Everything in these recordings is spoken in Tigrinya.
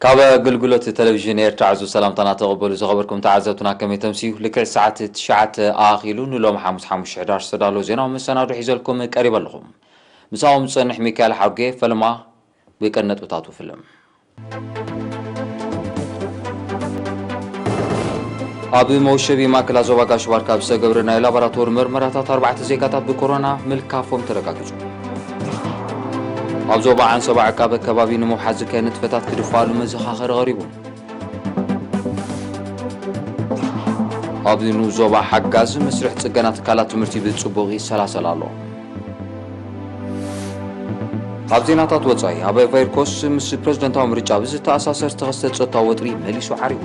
ካብ ኣገልግሎት ቴሌቪዥን ኤርትራ ዕዙዝ ሰላምታና ተቐበሉ። ዝኸበርኩም ተዓዘብትና፣ ከመይ ተምስዩ? ልክዕ ሰዓት ትሽዓተ ኣኺሉ፣ ንሎም ሓሙስ ሓሙሽተ ሕዳር ዝተዳለወ ዜናዊ መሰናዶ ሒዘልኩም ቀሪበ ኣለኹ። ምሳኹም ዝጸንሕ ሚካኤል ሓርጌ። ፈለማ ብቀንዲ ነጥብታቱ ፍልም። ኣብ መውሸቢ ማእከላት ዞባ ጋሽ ባርካ ዝተገብረ ናይ ላቦራቶሪ መርመራታት ኣርባዕተ ዜጋታት ብኮሮና ምልካፎም ተረጋጊጹ። ኣብ ዞባ ዓንሰባ ዕቃበ ከባቢ ንምውሓዝ ዝካየድ ንጥፈታት ክድፋኣሉ መዘኻኸሪ ቀሪቡ። ኣብ ንኡስ ዞባ ሓጋዝ መስርሕ ጽገና ትካላት ትምህርቲ ብጽቡቕ ይሰላሰል ኣሎ። ኣብ ዜናታት ወጻኢ፣ ኣብ ኣይቫይርኮስ ምስ ፕረዚደንታዊ ምርጫ ብዝተኣሳሰር ዝተኸስተ ጸጥታዊ ወጥሪ መሊሱ ዓሪቡ።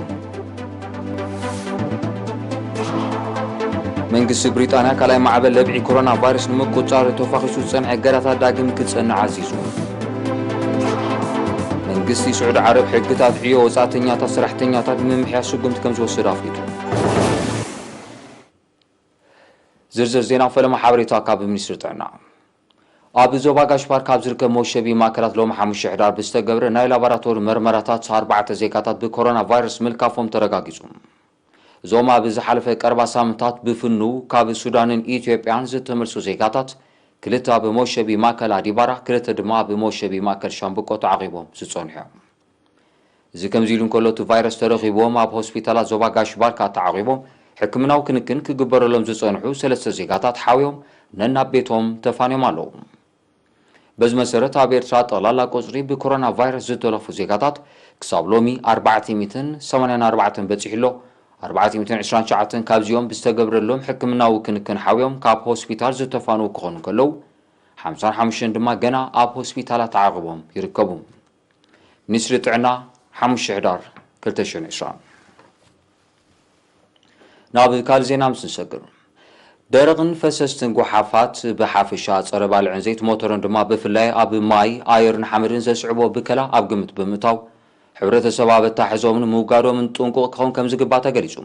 መንግስቲ ብሪጣንያ ካልኣይ ማዕበል ለብዒ ኮሮና ቫይረስ ንምቁጽጻር ተፋኺሱ ዝጸንሐ እገዳታት ዳግም ክጸንዕ ኣዚዙ። መንግስቲ ስዑዲ ዓረብ ሕግታት ዕዮ ወጻእተኛታት ሰራሕተኛታት ንምምሕያሽ ስጉምቲ ከም ዝወሰደ ኣፍሊጡ። ዝርዝር ዜና ፈለማ ሓበሬታ ካብ ሚኒስትሪ ጥዕና። ኣብ ዞባ ጋሽ ባርካ ኣብ ዝርከብ መውሸቢ ማእከላት ሎም ሓሙሽተ ሕዳር ብዝተገብረ ናይ ላቦራቶሪ መርመራታት ኣርባዕተ ዜጋታት ብኮሮና ቫይረስ ምልካፎም ተረጋጊጹ። እዞም ኣብ ዝሓለፈ ቀርባ ሳምንታት ብፍኑ ካብ ሱዳንን ኢትዮጵያን ዝተመልሱ ዜጋታት፣ ክልተ ኣብ መውሸቢ ማእከል ኣዲባራ፣ ክልተ ድማ ኣብ መውሸቢ ማእከል ሻምብቆ ተዓቒቦም ዝጸንሑ እዮም። እዚ ከምዚ ኢሉ እንከሎ፣ እቲ ቫይረስ ተረኺብዎም ኣብ ሆስፒታላት ዞባ ጋሽ ባርካ ተዓቒቦም ሕክምናዊ ክንክን ክግበረሎም ዝጸንሑ ሰለስተ ዜጋታት ሓውዮም ነናብ ቤቶም ተፋንዮም ኣለዉ። በዚ መሰረት፣ ኣብ ኤርትራ ጠቕላላ ቁጽሪ ብኮሮና ቫይረስ ዝተለፉ ዜጋታት ክሳብ ሎሚ ኣርባዕተ ሚእትን ሰማንያን ኣርባዕተን በጺሑ ኣሎ። ኣርባዕተ ሚእትን ዕስራን ትሽዓተን ካብዚኦም ብዝተገብረሎም ሕክምናዊ ክንክን ሓውዮም ካብ ሆስፒታል ዝተፋንዉ ክኾኑ እንከለዉ፣ ሓምሳን ሓሙሽተን ድማ ገና ኣብ ሆስፒታላት ተዓቒቦም ይርከቡ። ሚኒስትሪ ጥዕና፣ ሓሙሽተ ሕዳር ክልተ ሽሕን ዕስራን። ናብ ካልእ ዜና ምስ ንሰግር፣ ደረቕን ፈሰስትን ጓሓፋት ብሓፈሻ ጸረ ባልዕን ዘይት ሞተርን ድማ ብፍላይ ኣብ ማይ፣ ኣየርን ሓመድን ዘስዕቦ ብከላ ኣብ ግምት ብምእታው፣ ሕብረተሰብ ኣበታሕዞምን ምውጋዶምን ጥንቁቕ ክኸውን ከም ዝግባእ ተገሊጹ።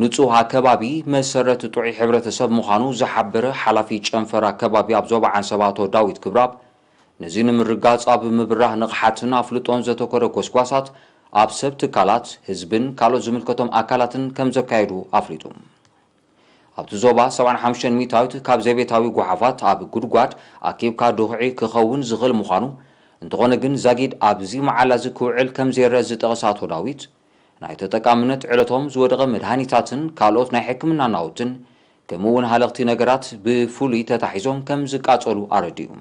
ንጹህ ኣከባቢ መሰረት ጥዑይ ሕብረተሰብ ምዃኑ ዝሓበረ ሓላፊ ጨንፈር ኣከባቢ ኣብ ዞባ ዓንሰባ ኣቶ ዳዊት ክብራብ፣ ነዚ ንምርጋጽ ኣብ ምብራህ ንቕሓትን ኣፍልጦን ዘተኮረ ጎስጓሳት ኣብ ሰብ ትካላት፣ ህዝብን ካልኦት ዝምልከቶም ኣካላትን ከም ዘካየዱ ኣፍሊጡ። ኣብቲ ዞባ ሰብዓን ሓሙሽተን ሚእታዊት ካብ ዘቤታዊ ጓሓፋት ኣብ ጉድጓድ ኣኪብካ ድኹዒ ክኸውን ዝኽእል ምዃኑ፣ እንተኾነ ግን ዛጊድ ኣብዚ መዓላ እዚ ክውዕል ከም ዘይረአ ዝጠቐሰ ኣቶ ዳዊት፣ ናይ ተጠቃምነት ዕለቶም ዝወደቐ መድሃኒታትን ካልኦት ናይ ሕክምና ናውትን፣ ከምኡ እውን ሃለኽቲ ነገራት ብፍሉይ ተታሒዞም ከም ዝቃጸሉ ኣረዲኡ።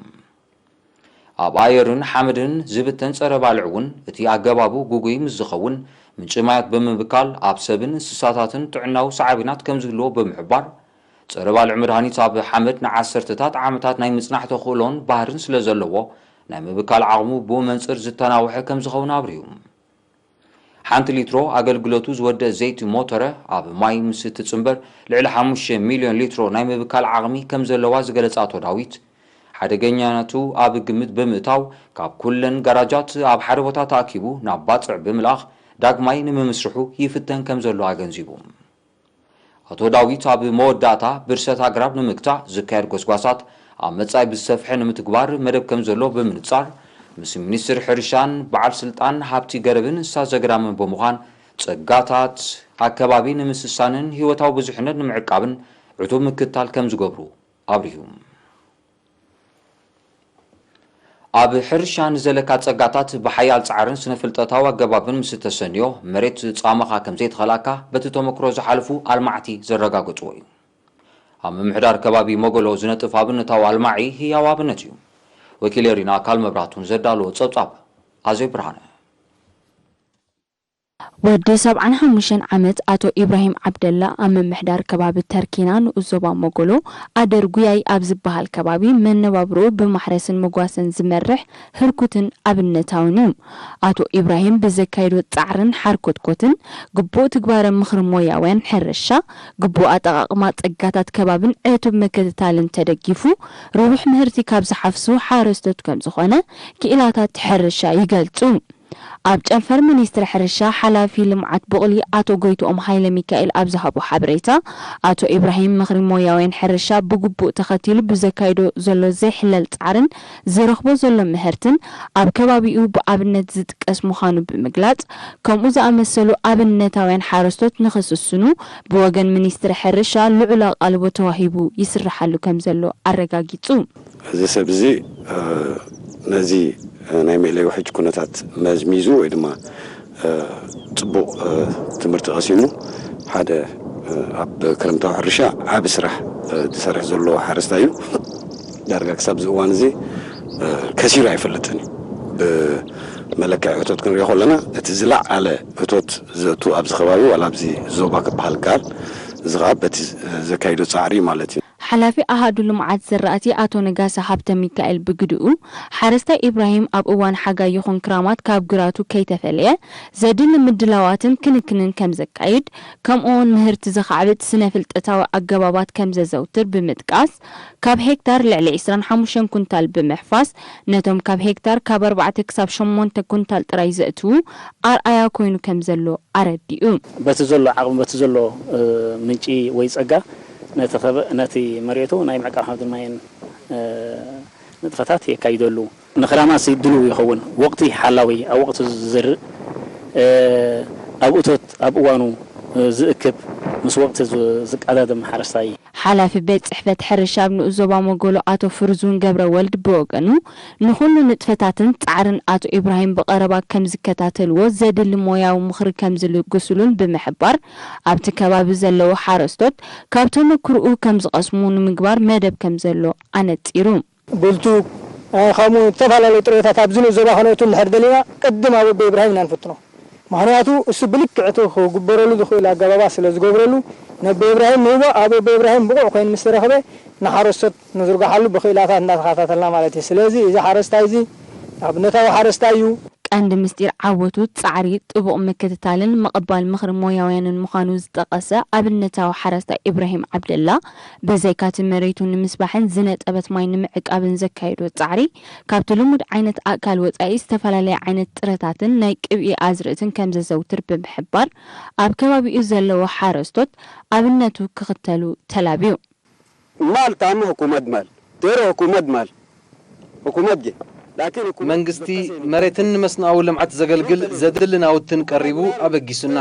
ኣብ ኣየርን ሓመድን ዝብተን ጸረ ባልዕ እውን እቲ ኣገባቡ ግጉይ ምስ ዝኸውን፣ ምንጪ ማያት ብምብካል ኣብ ሰብን እንስሳታትን ጥዕናዊ ሳዕቤናት ከም ዝህልዎ ብምሕባር፣ ጸረ ባልዕ መድሃኒት ኣብ ሓመድ ንዓሰርተታት ዓመታት ናይ ምጽናሕ ተኽእሎን ባህርን ስለ ዘለዎ፣ ናይ ምብካል ዓቕሙ ብኡ መንጽር ዝተናውሐ ከም ዝኸውን ኣብሪሁ። ሓንቲ ሊትሮ ኣገልግሎቱ ዝወደእ ዘይቲ ሞተረ ኣብ ማይ ምስ እትጽንበር፣ ልዕሊ ሓሙሽተ ሚልዮን ሊትሮ ናይ ምብካል ዓቕሚ ከም ዘለዋ ዝገለጸ ኣቶ ዳዊት፣ ሓደገኛነቱ ኣብ ግምት ብምእታው፣ ካብ ኩለን ጋራጃት ኣብ ሓደ ቦታ ተኣኪቡ ናብ ባጽዕ ብምልኣኽ ዳግማይ ንምምስርሑ ይፍተን ከም ዘሎ ኣገንዚቡ። ኣቶ ዳዊት ኣብ መወዳእታ፣ ብርሰት ኣግራብ ንምግታእ ዝካየድ ጎስጓሳት ኣብ መጻኢ ብዝሰፍሐ ንምትግባር መደብ ከም ዘሎ ብምንጻር፣ ምስ ሚኒስትር ሕርሻን በዓል ስልጣን ሃብቲ ገረብን እንስሳ ዘገዳምን ብምዃን፣ ጸጋታት ኣከባቢ ንምስሳንን ህይወታዊ ብዙሕነት ንምዕቃብን ዕቱብ ምክትታል ከም ዝገብሩ ኣብሪሁ። ኣብ ሕርሻ ንዘለካ ጸጋታት ብሓያል ጻዕርን ስነ-ፍልጠታዊ ኣገባብን ምስ እተሰንዮ፣ መሬት ጻማኻ ከም ዘይተኸልኣካ በቲ ተመክሮ ዝሓለፉ ኣልማዕቲ ዘረጋገጽዎ እዩ። ኣብ ምምሕዳር ከባቢ መጎሎ ዝነጥፍ ኣብነታዊ ኣልማዒ ህያው ኣብነት እዩ። ወኪል ኤሪና ኣካል መብራቱን ዘዳለዎ ጸብጻብ፣ ኣዜብ ብርሃነ። ወዲ ሰብዓን ሓሙሽተን ዓመት ኣቶ ኢብራሂም ዓብደላ ኣብ ምምሕዳር ከባቢ ተርኪና ንኡስ ዞባ ሞጎሎ ኣደር ጉያይ ኣብ ዝበሃል ከባቢ መነባብርኡ ብማሕረስን መጓሰን ዝመርሕ ህርኩትን ኣብነታውን እዩ። ኣቶ ኢብራሂም ብዘካየዶ ጻዕርን ሓርኮትኮትን ግቡእ ትግባረ ምኽሪ ሞያውያን ሕርሻ፣ ግቡእ ኣጠቓቕማ ጸጋታት ከባብን ዕቱብ ምክትታልን ተደጊፉ ርቡሕ ምህርቲ ካብ ዝሓፍሱ ሓረስቶት ከም ዝኾነ ክኢላታት ሕርሻ ይገልጹ። ኣብ ጨንፈር ሚኒስትሪ ሕርሻ ሓላፊ ልምዓት ቡቕሊ ኣቶ ጎይትኦም ሃይለ ሚካኤል ኣብ ዝሃቦ ሓበሬታ፣ ኣቶ ኢብራሂም ምኽሪ ሞያውያን ሕርሻ ብግቡእ ተኸቲሉ ብዘካይዶ ዘሎ ዘይሕለል ጻዕርን ዝረኽቦ ዘሎ ምህርትን ኣብ ከባቢኡ ብኣብነት ዝጥቀስ ምዃኑ ብምግላጽ፣ ከምኡ ዝኣመሰሉ ኣብነታውያን ሓረስቶት ንኽስስኑ ብወገን ሚኒስትሪ ሕርሻ ልዑል ኣቓልቦ ተዋሂቡ ይስርሓሉ ከም ዘሎ ኣረጋጊጹ። እዚ ሰብ እዚ፣ እ፣ ነዚ፣ እ፣ ናይ መእለይ ውሕጅ ኩነታት መዝሚዙ ወይ ድማ፣ እ፣ ጽቡቕ፣ እ፣ ትምህርቲ ቀሲሙ ሓደ፣ እ፣ ኣብ ክረምታዊ ሕርሻ ዓቢ ስራሕ፣ እ፣ ዝሰርሕ ዘሎ ሓረስታይ እዩ። ዳርጋ ክሳብ እዚ እዋን እዚ፣ እ፣ ከሲሩ ኣይፈልጥን እዩ። ብመለክዒ እቶት ክንሪኦ ከለና እቲ ዝለዓለ እቶት ዘእቱ ኣብዚ ከባቢ ዋላ ኣብዚ ዞባ ክበሃል ይከኣል። እዚ ኸኣ በቲ ዘካይዶ ጻዕሪ ማለት እዩ። ሓላፊ ኣሃዱ ልምዓት ዘራእቲ ኣቶ ነጋሳ ሃብተ ሚካኤል ብግድኡ፣ ሓረስታይ ኢብራሂም ኣብ እዋን ሓጋይ ይኹን ክራማት ካብ ግራቱ ከይተፈለየ ዘድሊ ምድላዋትን ክንክንን ከም ዘካይድ፣ ከምኡውን ምህርቲ ዘኻዕብት ስነ ፍልጠታዊ ኣገባባት ከም ዘዘውትር ብምጥቃስ፣ ካብ ሄክታር ልዕሊ ዕስራን ሓሙሽተን ኩንታል ብምሕፋስ፣ ነቶም ካብ ሄክታር ካብ ኣርባዕተ ክሳብ ሸሞንተ ኩንታል ጥራይ ዘእትዉ ኣርኣያ ኮይኑ ከም ዘሎ ኣረዲኡ። በቲ ዘሎ ዓቕሚ፣ በቲ ዘሎ፣ እ፣ ምንጪ ወይ ጸጋ ነቲ ኸበ-፣ ነቲ መሬቱ ናይ ምዕቃብ ሃብትን ማይን፣ እ፣ ንጥፈታት የካይደሉ። ንኽራማት ድሉው ይኸውን። ወቕቲ ሓላዊ፣ ኣብ ወቕቱ ዝዘርእ፣ እ፣ ኣብ እቶት ኣብ እዋኑ፣ እ፣ ዝእክብ፣ ምስ ወቕቲ ዝ-፣ ዝቀዳደም ሓረስታይ። ሓላፊ ቤት ጽሕፈት ሕርሻ ኣብ ንኡስ ዞባ መጎሎ ኣቶ ፍርዙን ገብረ ወልድ ብወገኑ፣ ንኹሉ ንጥፈታትን ጻዕርን ኣቶ ኢብራሂም ብቐረባ ከም ዝከታተልዎ፣ ዘድሊ ሞያዊ ምኽሪ ከም ዝልግስሉን ብምሕባር፣ ኣብቲ ከባቢ ዘለዉ ሓረስቶት ካብ ተመክርኡ ከም ዝቐስሙ ንምግባር መደብ ከም ዘሎ ኣነጺሩ። ብልቱ፣ እ፣ ከምኡ ዝተፈላለዩ ጥሬታት ኣብዚ ንኡስ ዞባ ከነእቱ እንድሕር ደሊና፣ ቅድም ኣብ ኣቦ ኢብራሂም ኢና ንፍትኖ። ምኽንያቱ እሱ ብልክዕ እቲ ክግበረሉ ዝኽእል ኣገባባት ስለ ዝገብረሉ፣ ነቦ ኢብራሂም ንህቦ፣ ኣብ ኣቦ ኢብራሂም ብቑዕ ኮይኑ ምስ ተረኽበ፣ ንሓረስቶት ንዝርግሓሉ ብኽእላታት እንዳተኸታተልና ማለት እዩ። ስለዚ እዚ ሓረስታይ እዚ ኣብነታዊ ሓረስታይ እዩ። ቀንዲ ምስጢር ዓወቱ ጻዕሪ፣ ጥቡቕ ምክትታልን ምቕባል ምኽሪ ሞያውያንን ምዃኑ ዝጠቐሰ ኣብነታዊ ሓረስታይ ኢብራሂም ዓብደላ፣ ብዘይካቲ መሬቱ ንምስባሕን ዝነጠበት ማይ ንምዕቃብን ዘካየዶ ጻዕሪ፣ ካብቲ ልሙድ ዓይነት ኣእካል ወጻኢ ዝተፈላለየ ዓይነት ጥረታትን ናይ ቅብኢ ኣዝርእትን ከም ዘዘውትር ብምሕባር፣ ኣብ ከባቢኡ ዘለዉ ሓረስቶት ኣብነቱ ክኽተሉ ተላብዩ። مال تام حكومة مال، تيرو حكومة مال، حكومة جي. لكن حكومة መንግስቲ መሬትን ንመስኖኣዊ ልምዓት ዘገልግል ዘድሊ ናውትን ቀሪቡ ኣበጊሱና።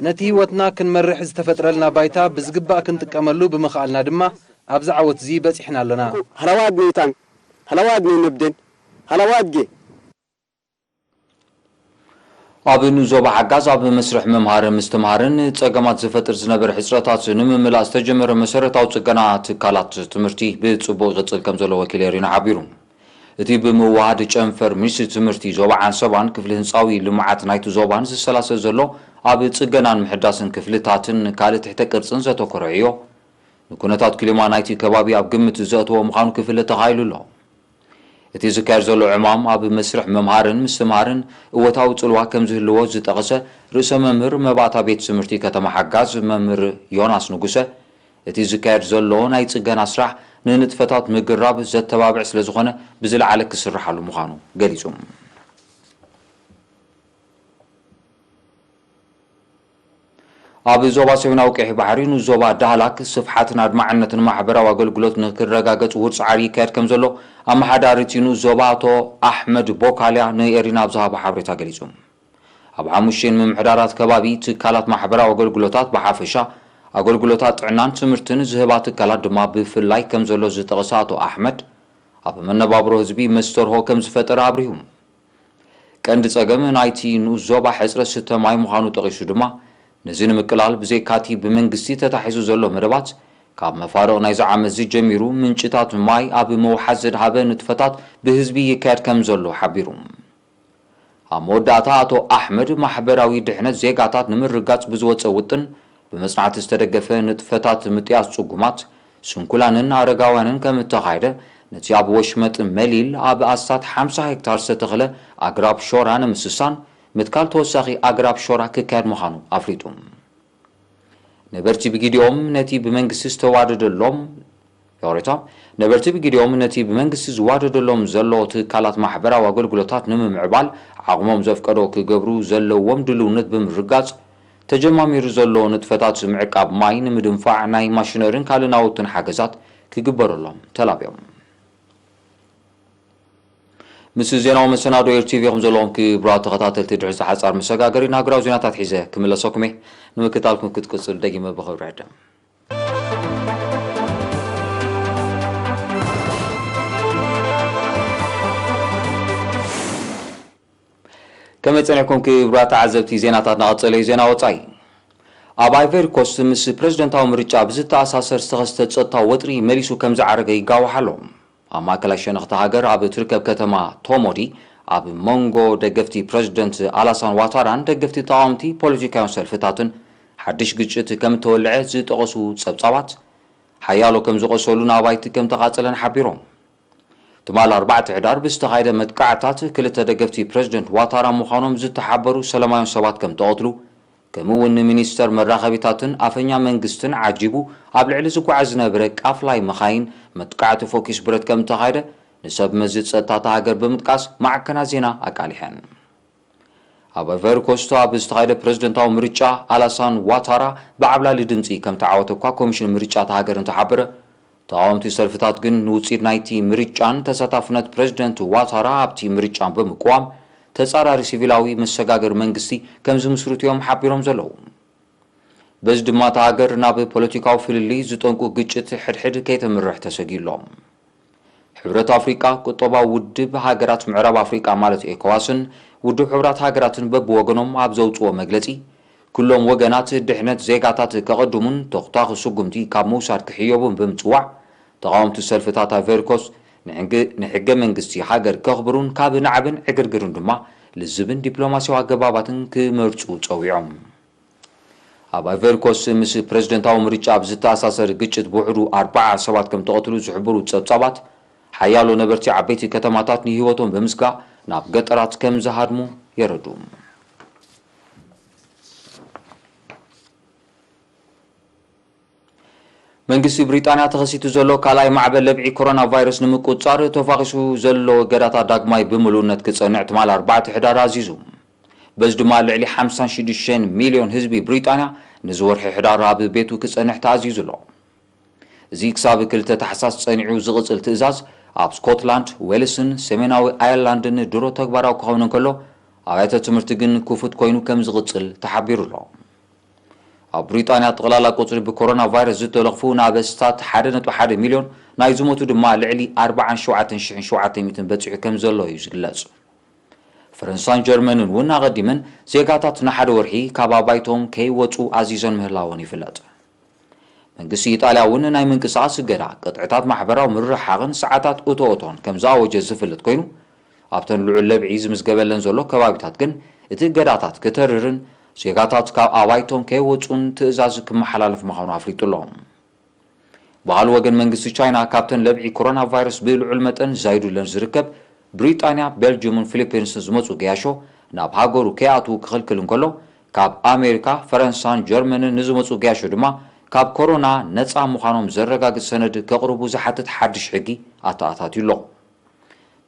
ነቲ ህይወትና ክንመርሕ ዝተፈጥረልና ባይታ ብዝግባእ ክንጥቀመሉ ብምኽኣልና ድማ ኣብዚ ዓወት እዚ በጺሕና ኣሎና። هلوات نيتان، هلوات نينبدن، هلوات جي. ኣብ ንኡስ ዞባ ሓጋዝ ኣብ መስርሕ ምምሃርን ምስትምሃርን ጸገማት ዝፈጥር ዝነበረ ሕጽረታት ንምምላእ ዝተጀመረ መሰረታዊ ጽገና ትካላት ትምህርቲ ብጽቡቕ ይቕጽል ከም ዘሎ ወኪል ኤሪና ሓቢሩ። እቲ ብምውሃድ ጨንፈር ሚኒስትሪ ትምህርቲ ዞባ ዓንሰባን ክፍሊ ህንጻዊ ልምዓት ናይቲ ዞባን ዝሰላሰል ዘሎ ኣብ ጽገናን ምሕዳስን ክፍልታትን ካልእ ትሕተ ቅርጽን ዘተኮረ ዕዮ ንኩነታት ክሊማ ናይቲ ከባቢ ኣብ ግምት ዘእተወ ምዃኑ ክፍለጥ ተኻኢሉ ኣሎ። እቲ ዝካየድ ዘሎ ዕማም ኣብ መስርሕ ምምሃርን ምስትምሃርን እወታዊ ጽልዋ ከም ዝህልዎ ዝጠቐሰ ርእሰ መምህር መባእታ ቤት ትምህርቲ ከተማ ሓጋዝ መምህር ዮናስ ንጉሰ፣ እቲ ዝካየድ ዘሎ ናይ ጽገና ስራሕ ንንጥፈታት ምግራብ ዘተባብዕ ስለዝኾነ ብዝለዓለ ክስርሓሉ ምዃኑ ገሊጹ። ኣብ ዞባ ሰሜናዊ ቀይሕ ባሕሪ ንኡስ ዞባ ዳህላክ ስፍሓትን ኣድማዕነትን ማሕበራዊ ኣገልግሎት ንክረጋገጽ ውር ጻዕሪ ይካየድ ከም ዘሎ ኣመሓዳሪ እቲ ንኡስ ዞባ ኣቶ ኣሕመድ ቦካልያ ንኤሪና ኣብ ዝሃቦ ሓበሬታ ገሊጹ። ኣብ ሓሙሽቲኤን ምምሕዳራት ከባቢ ትካላት ማሕበራዊ ኣገልግሎታት ብሓፈሻ ኣገልግሎታት ጥዕናን ትምህርትን ዝህባ ትካላት ድማ ብፍላይ ከም ዘሎ ዝጠቐሰ ኣቶ ኣሕመድ ኣብ መነባብሮ ህዝቢ መስተርሆ ከም ዝፈጠረ ኣብሪሁ። ቀንዲ ጸገም ናይቲ ንኡስ ዞባ ሕጽረት ስተ ማይ ምዃኑ ጠቒሱ ድማ፣ ነዚ ንምቅላል ብዘይካቲ ብመንግስቲ ተታሒዙ ዘሎ መደባት፣ ካብ መፋርቕ ናይዚ ዓመት እዚ ጀሚሩ ምንጭታት ማይ ኣብ ምውሓስ ዘድሃበ ንጥፈታት ብህዝቢ ይካየድ ከም ዘሎ ሓቢሩ። ኣብ መወዳእታ ኣቶ ኣሕመድ ማሕበራዊ ድሕነት ዜጋታት ንምርጋጽ ብዝወጸ ውጥን ብመጽናዕቲ ዝተደገፈ ንጥፈታት ምጥያስ ጽጉማት፣ ስንኩላንን ኣረጋውያንን ከም እተኻየደ፣ ነቲ ኣብ ወሽመጥ መሊል ኣብ ኣስታት ሓምሳ ሄክታር ዝተተኽለ ኣግራብ ሾራ ንምስሳን ምትካል ተወሳኺ ኣግራብ ሾራ ክካየድ ምዃኑ ኣፍሊጡ። ነበርቲ ብጊዲኦም ነቲ ብመንግስቲ ዝተዋደደሎም ሎሬታ፣ ነበርቲ ብግዲኦም ነቲ ብመንግስቲ ዝዋደደሎም ዘሎ ትካላት ማሕበራዊ ኣገልግሎታት ንምምዕባል ዓቕሞም ዘፍቀዶ ክገብሩ ዘለዎም ድልውነት ብምርጋጽ፣ ተጀማሚሩ ዘሎ ንጥፈታት ምዕቃብ ማይ ንምድንፋዕ ናይ ማሽነሪን ካልእ ናውትን ሓገዛት ክግበረሎም ተላብዮም። ምስ ዜናዊ መሰናዶ ኤር ቲቪ ኢኹም ዘለኹም ክቡራት ተኸታተልቲ። ድሕሪ እዚ ሓጻር መሰጋገሪ ንሃገራዊ ዜናታት ሒዘ ክምለሰኩም እየ። ንምክትታልኩም ክትቅጽል ደጊመ ብኽብሪ ዕድም። ከመይ ጸኒሕኩም ክቡራት ተዓዘብቲ? ዜናታት እናቐጸለ እዩ። ዜና ወጻኢ። ኣብ ኣይቨሪ ኮስት ምስ ፕረዚደንታዊ ምርጫ ብዝተኣሳሰር ዝተኸስተ ጸጥታዊ ወጥሪ መሊሱ ከም ዝዓረገ ይጋዋሕ ኣሎ። ኣብ ማእከላይ ሸነኽቲ ሃገር ኣብ እትርከብ ከተማ ቶሞዲ፣ ኣብ መንጎ ደገፍቲ ፕረዚደንት ኣላሳን ዋታራን ደገፍቲ ተቓወምቲ ፖለቲካውያን ሰልፍታትን ሓድሽ ግጭት ከም እተወልዐ ዝጠቐሱ ጸብጻባት፣ ሓያሎ ከም ዝቖሰሉን ኣባይቲ ከም ተቓጸለን ሓቢሮም። ትማል ኣርባዕተ ሕዳር ብዝተኻየደ መጥቃዕታት ክልተ ደገፍቲ ፕረዚደንት ዋታራ ምዃኖም ዝተሓበሩ ሰላማውያን ሰባት ከም ተቐትሉ፣ ከምኡ እውን ንሚኒስተር መራኸቢታትን ኣፈኛ መንግስትን ዓጂቡ ኣብ ልዕሊ ዝጓዓዝ ዝነበረ ቃፍላይ መኻይን መጥቃዕቲ ፎኪስ ብረት ከም ዝተኻየደ ንሰብ መዚ ጸጥታ እታ ሃገር ብምጥቃስ ማዕከናት ዜና ኣቃሊሐን። ኣብ ኣይቨሪ ኮስት ኣብ ዝተኻየደ ፕረዚደንታዊ ምርጫ ኣላሳን ዋታራ ብዓብላሊ ድምጺ ከም ተዓወተ እኳ ኮሚሽን ምርጫ እታ ሃገር እንተሓበረ፣ ተቓወምቲ ሰልፍታት ግን ንውጽኢት ናይቲ ምርጫን ተሳታፍነት ፕረዚደንት ዋታራ ኣብቲ ምርጫን ብምቅዋም ተጻራሪ ሲቪላዊ መሰጋገሪ መንግስቲ ከም ዝምስርቱ እዮም ሓቢሮም ዘለዉ። በዚ ድማ እታ ሃገር ናብ ፖለቲካዊ ፍልልይ ዝጠንቁ ግጭት ሕድሕድ ከይተምርሕ ተሰጊኡ ኣሎ። ሕብረት ኣፍሪቃ፣ ቁጠባዊ ውድብ ሃገራት ምዕራብ ኣፍሪቃ ማለት ኤኮዋስን ውድብ ሕቡራት ሃገራትን በብወገኖም ኣብ ዘውጽዎ መግለጺ፣ ኩሎም ወገናት ድሕነት ዜጋታት ከቐድሙን ተኹታኺ ስጉምቲ ካብ ምውሳድ ክሕየቡን ብምጽዋዕ፣ ተቓወምቲ ሰልፍታት ኣይቨሪ ኮስት ንሕንግ-፣ ንሕገ መንግስቲ ሃገር ከኽብሩን ካብ ናዕብን ዕግርግርን ድማ ልዝብን ዲፕሎማስያዊ ኣገባባትን ክመርጹ ጸዊዖም። ኣብ ኣይቨሪ ኮስት ምስ ፕረዚደንታዊ ምርጫ ኣብ ዝተኣሳሰር ግጭት ብውሕዱ ኣርባዓ ሰባት ከም ተቐትሉ ዝሕብሩ ጸብጻባት፣ ሓያሎ ነበርቲ ዓበይቲ ከተማታት ንህይወቶም ብምስጋእ ናብ ገጠራት ከም ዝሃድሙ የረድኡ። መንግስቲ ብሪጣንያ ተኸሲቱ ዘሎ ካልኣይ ማዕበል ለብዒ ኮሮና ቫይረስ ንምቁጽጻር ተፋኺሱ ዘሎ እገዳታት ዳግማይ ብምሉእነት ክጸንዕ ትማል ኣርባዕተ ሕዳር ኣዚዙ። በዚ ድማ ልዕሊ ሓምሳን ሽዱሽተን ሚልዮን ህዝቢ ብሪጣንያ ንዚ ወርሒ ሕዳር ኣብ ቤቱ ክጸንሕ ተኣዚዙ ኣሎ። እዚ ክሳብ ክልተ ታሕሳስ ጸኒዑ ዝቕጽል ትእዛዝ ኣብ ስኮትላንድ፣ ዌልስን ሰሜናዊ ኣየርላንድን ድሮ ተግባራዊ ክኸውን እንከሎ፣ ኣብያተ ትምህርቲ ግን ክፉት ኮይኑ ከም ዝቕጽል ተሓቢሩ ኣሎ። ኣብ ብሪጣንያ ጠቕላላ ቁጽሪ ብኮሮና ቫይረስ ዝተለኽፉ ናብ ኣስታት ሓደ ነጥቢ ሓደ ሚልዮን፣ ናይ ዝሞቱ ድማ ልዕሊ ኣርባዓን ሸውዓተን ሽሕን ሸውዓተ ሚእትን በጺሑ ከም ዘሎ እዩ ዝግለጽ። ፈረንሳን ጀርመንን እውን ኣቐዲመን ዜጋታት ንሓደ ወርሒ ካብ ኣባይቶም ከይወጹ ኣዚዘን ምህላወን ይፍለጥ። መንግስቲ ኢጣልያ እውን ናይ ምንቅስቓስ እገዳ፣ ቅጥዕታት ማሕበራዊ ምርሕሓቕን ሰዓታት እቶእቶን ከም ዝኣወጀ ዝፍለጥ ኮይኑ፣ ኣብተን ልዑል ለብዒ ዝምዝገበለን ዘሎ ከባቢታት ግን እቲ እገዳታት ክተርርን ዜጋታት ካብ ኣባይቶም ከይወጹን ትእዛዝ ክመሓላለፍ ምዃኑ ኣፍሊጡ ኣሎ። ብኻልእ ወገን መንግስቲ ቻይና ካብተን ለብዒ ኮሮና ቫይረስ ብልዑል መጠን ዛይዱለን ዝርከብ ብሪጣንያ፣ ቤልጅየምን ፊሊፒንስን ዝመጹ ገያሾ ናብ ሃገሩ ከይኣትዉ ክኽልክል እንከሎ፣ ካብ ኣሜሪካ፣ ፈረንሳን ጀርመንን ንዝመጹ ገያሾ ድማ ካብ ኮሮና ነጻ ምዃኖም ዘረጋግጽ ሰነድ ከቕርቡ ዝሓትት ሓድሽ ሕጊ ኣተኣታትዩ ኣሎ።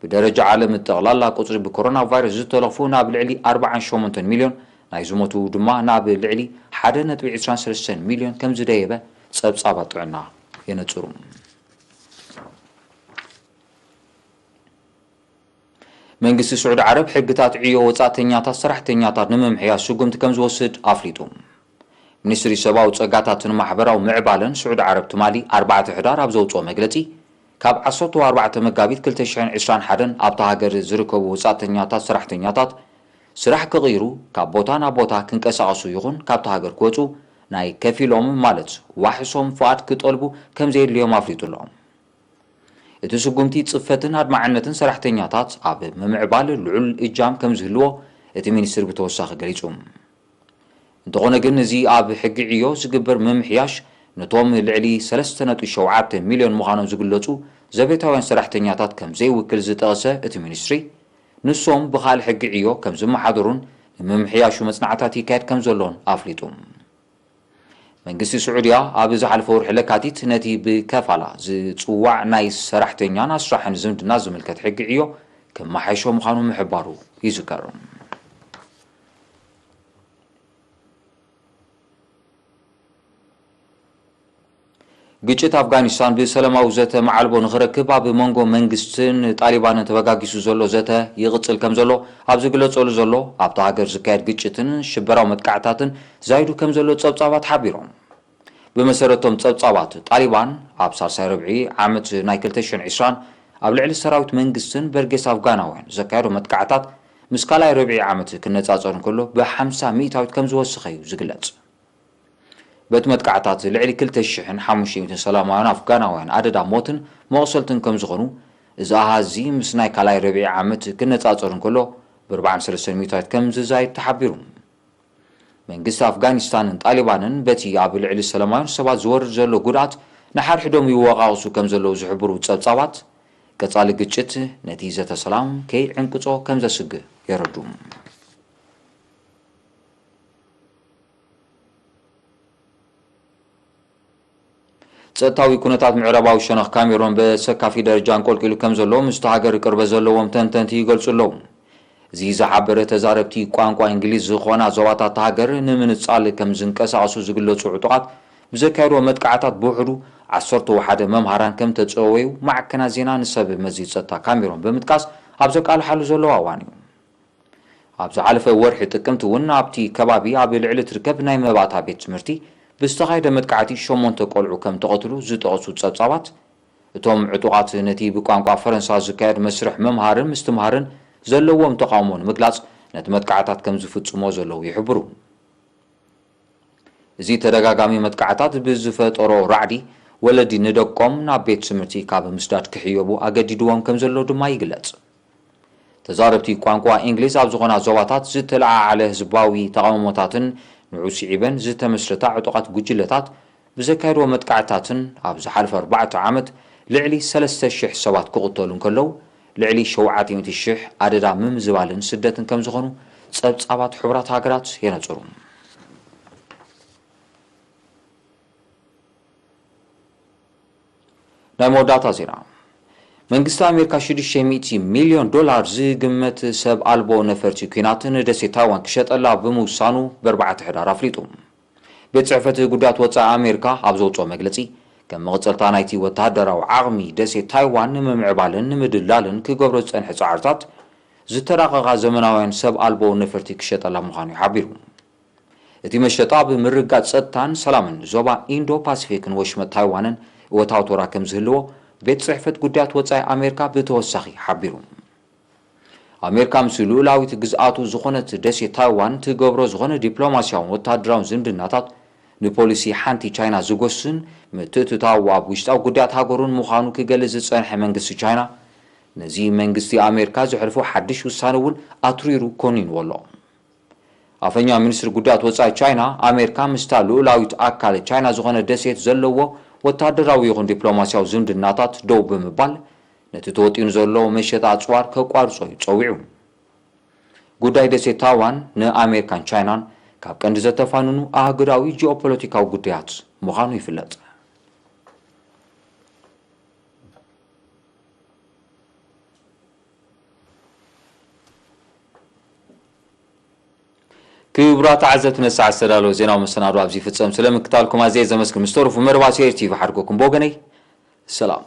ብደረጃ ዓለም ጠቕላላ ቁጽሪ ብኮሮና ቫይረስ ዝተለኽፉ ናብ ልዕሊ ኣርባዓን ሸሞንተን ሚልዮን፣ ናይ ዝሞቱ ድማ ናብ ልዕሊ ሓደ ነጥቢ ዕስራን ሰለስተን ሚልዮን ከም ዝደየበ ጸብጻባት ጥዕና የነጽሩ። መንግስቲ ስዑዲ ዓረብ ሕግታት ዕዮ ወጻእተኛታት ሰራሕተኛታት ንምምሕያሽ ስጉምቲ ከም ዝወስድ ኣፍሊጡ። ሚኒስትሪ ሰብኣዊ ጸጋታትን ማሕበራዊ ምዕባለን ስዑዲ ዓረብ ትማሊ ኣርባዕተ ሕዳር ኣብ ዘውጽኦ መግለጺ፣ ካብ ዓሰርተ ኣርባዕተ መጋቢት ክልተ ሽሕን ዕስራን ሓደን ኣብታ ሃገር ዝርከቡ ወጻእተኛታት ሰራሕተኛታት ስራሕ ክቕይሩ፣ ካብ ቦታ ናብ ቦታ ክንቀሳቐሱ ይኹን ካብታ ሃገር ክወጹ ናይ ከፊሎም ማለት ዋሕሶም ፍቓድ ክጠልቡ ከም ዘየድልዮም ኣፍሊጡ ኣሎ። እቲ ስጉምቲ ጽፈትን ኣድማዕነትን ሰራሕተኛታት ኣብ ምምዕባል ልዑል እጃም ከም ዝህልዎ እቲ ሚኒስትሪ ብተወሳኺ ገሊጹ። እንተኾነ ግን፣ እዚ ኣብ ሕጊ ዕዮ ዝግበር ምምሕያሽ ነቶም ልዕሊ ሰለስተ ነጥቢ ሸውዓተ ሚልዮን ምዃኖም ዝግለጹ ዘቤታውያን ሰራሕተኛታት ከም ዘይውክል ዝጠቐሰ እቲ ሚኒስትሪ፣ ንሶም ብኻልእ ሕጊ ዕዮ ከም ዝመሓደሩን ንምምሕያሹ መጽናዕታት ይካየድ ከም ዘሎን ኣፍሊጡ። መንግስቲ ስዑድያ ኣብ ዝሓለፈ ወርሒ ለካቲት ነቲ ብከፋላ ዝጽዋዕ ናይ ሰራሕተኛን ኣስራሕን ዝምድና ዝምልከት ሕጊ ዕዮ ከመሓይሾ ምዃኑ ምሕባሩ ይዝከር። ግጭት ኣፍጋኒስታን ብሰላማዊ ዘተ መዓልቦ ንኽረክብ ኣብ መንጎ መንግስትን ጣሊባንን ተበጋጊሱ ዘሎ ዘተ ይቕጽል ከም ዘሎ ኣብ ዝግለጸሉ ዘሎ፣ ኣብታ ሃገር ዝካየድ ግጭትን ሽበራዊ መጥቃዕታትን ዛይዱ ከም ዘሎ ጸብጻባት ሓቢሮም። ብመሰረቶም ጸብጻባት፣ ጣሊባን ኣብ ሳልሳይ ርብዒ ዓመት ናይ ክልተ ሽሕን ዕስራን ኣብ ልዕሊ ሰራዊት መንግስትን በርጌስ ኣፍጋናውያን ዘካየዶ መጥቃዕታት ምስ ካልኣይ ርብዒ ዓመት ክነጻጸር እንከሎ ብሓምሳ ሚእታዊት ከም ዝወሰኸ እዩ ዝግለጽ። በቲ መጥቃዕታት ልዕሊ ክልተ ሽሕን ሓሙሽተ ሚእትን ሰላማውያን ኣፍጋናውያን ኣደዳ ሞትን መቑሰልትን ከም ዝኾኑ፣ እዚ ኣሃዝ እዚ ምስ ናይ ካልኣይ ርብዒ ዓመት ክነጻጸር እንከሎ ብኣርባዓን ሰለስተን ሚእታዊት ከም ዝዛይድ ተሓቢሩ። መንግስቲ ኣፍጋኒስታንን ጣሊባንን በቲ ኣብ ልዕሊ ሰላማውያን ሰባት ዝወርድ ዘሎ ጉድኣት ንሓድሕዶም ይወቓቕሱ ከም ዘለዉ ዝሕብሩ ጸብጻባት፣ ቀጻሊ ግጭት ነቲ ዘተ ሰላም ከይዕንቅጾ ከም ዘስግእ የረዱ። ጸጥታዊ ኩነታት ምዕራባዊ ሸነኽ ካሜሮን በሰካፊ ደረጃ ኣንቆልቂሉ ከም ዘሎ ምስቲ ሃገር ቅርበት ዘለዎም ተንተንቲ ይገልጹ ኣለዉ። እዚ ዝሓበረ፣ ተዛረብቲ ቋንቋ እንግሊዝ ዝኾና ዞባታት ሃገር ንምንጻል ከም ዝንቀሳቐሱ ዝግለጹ ዕጡቓት ብዘካየድዎ መጥቃዕታት ብውሕዱ ዓሰርተ ሓደ መምሃራን ከም ተጸወዩ ማዕከናት ዜና ንሰብ መዚ ጸጥታ ካሜሮን ብምጥቃስ ኣብ ዘቃልሓሉ ዘለዋ እዋን እዩ። ኣብ ዝሓለፈ ወርሒ ጥቅምቲ እውን ኣብቲ ከባቢ ኣብ ልዕሊ ትርከብ ናይ መባእታ ቤት ትምህርቲ ብዝተኻየደ መጥቃዕቲ ሸሞንተ ቆልዑ ከም ተቐትሉ ዝጠቐሱ ጸብጻባት፣ እቶም ዕጡቓት ነቲ ብቋንቋ ፈረንሳ ዝካየድ መስርሕ ምምሃርን ምስትምሃርን ዘለዎም ተቓውሞ ንምግላጽ ነቲ መጥቃዕታት ከም ዝፍጽሞ ዘለዉ ይሕብሩ። እዚ ተደጋጋሚ መጥቃዕታት ብዝፈጠሮ ራዕዲ፣ ወለዲ ንደቆም ናብ ቤት ትምህርቲ ካብ ምስዳድ ክሕየቡ ኣገዲድዎም ከም ዘሎ ድማ ይግለጽ። ተዛረብቲ ቋንቋ እንግሊዝ ኣብ ዝኾና ዞባታት ዝተለዓዓለ ህዝባዊ ተቓውሞታትን ንዑ ስዒበን ዝተመስረታ ዕጡቓት ጉጅለታት ብዘካየድዎ መጥቃዕታትን ኣብ ዝሓለፈ ኣርባዕተ ዓመት ልዕሊ ሰለስተ ሽሕ ሰባት ክቕተሉ እንከለዉ፣ ልዕሊ ሸውዓተ ሚእቲ ሽሕ ኣደዳ ምምዝባልን ስደትን ከም ዝኾኑ ጸብጻባት ሕቡራት ሃገራት የነጽሩ። ናይ መወዳእታ ዜና። መንግስቲ ኣሜሪካ ሽዱሽተ ሚእቲ ሚልዮን ዶላር ዝግመት ሰብ ኣልቦ ነፈርቲ ኲናት ንደሴት ታይዋን ክሸጠላ ብምውሳኑ ብኣርባዕተ ሕዳር ኣፍሊጡ። ቤት ጽሕፈት ጉዳያት ወጻኢ ኣሜሪካ ኣብ ዘውጽኦ መግለጺ፣ ከም መቐጸልታ ናይቲ ወተሃደራዊ ዓቕሚ ደሴት ታይዋን ንምምዕባልን ንምድላልን ክገብሮ ዝጸንሐ ጻዕርታት፣ ዝተራቐቓ ዘመናውያን ሰብ ኣልቦ ነፈርቲ ክሸጠላ ምዃኑ እዩ ሓቢሩ። እቲ መሸጣ ኣብ ምርግጋጽ ጸጥታን ሰላምን ዞባ ኢንዶ ፓሲፊክን ወሽመጥ ታይዋንን እወታዊ ተራ ከም ዝህልዎ ቤት ጽሕፈት ጉዳያት ወጻኢ ኣሜሪካ ብተወሳኺ ሓቢሩ። ኣሜሪካ ምስ ልኡላዊት ግዝኣቱ ዝኾነት ደሴት ታይዋን ትገብሮ ዝኾነ ዲፕሎማስያውን ወታደራውን ዝምድናታት ንፖሊሲ ሓንቲ ቻይና ዝጎስን ምትእትታው ኣብ ውሽጣዊ ጉዳያት ሃገሩን ምዃኑ ክገልጽ ዝጸንሐ መንግስቲ ቻይና፣ ነዚ መንግስቲ ኣሜሪካ ዘሕልፎ ሓድሽ ውሳነ እውን ኣትሪሩ ኮኒንዎ ኣሎ። ኣፈኛ ሚኒስትሪ ጉዳያት ወጻኢ ቻይና፣ ኣሜሪካ ምስታ ልኡላዊት ኣካል ቻይና ዝኾነ ደሴት ዘለዎ ወታደራዊ ይኹን ዲፕሎማስያዊ ዝምድናታት ደው ብምባል፣ ነቲ ተወጢኑ ዘሎ መሸጣ ኣጽዋር ከቋርጾ እዩ ጸዊዑ። ጉዳይ ደሴት ታይዋን ንኣሜሪካን ቻይናን ካብ ቀንዲ ዘተፋንኑ ኣህጉራዊ ጂኦፖለቲካዊ ጉዳያት ምዃኑ ይፍለጥ። ክቡራት ተዓዘብቲ፣ ነዚ ሰዓት ዝተዳለወ ዜናዊ መሰናዶ ኣብዚ ይፍጸም። ስለ ምክታልኩም ኣዝየ ዘመስግን። ምስ ተረፉ መርባብ ሴር ቲቪ ሓድጎኩም ብወገነይ ሰላም።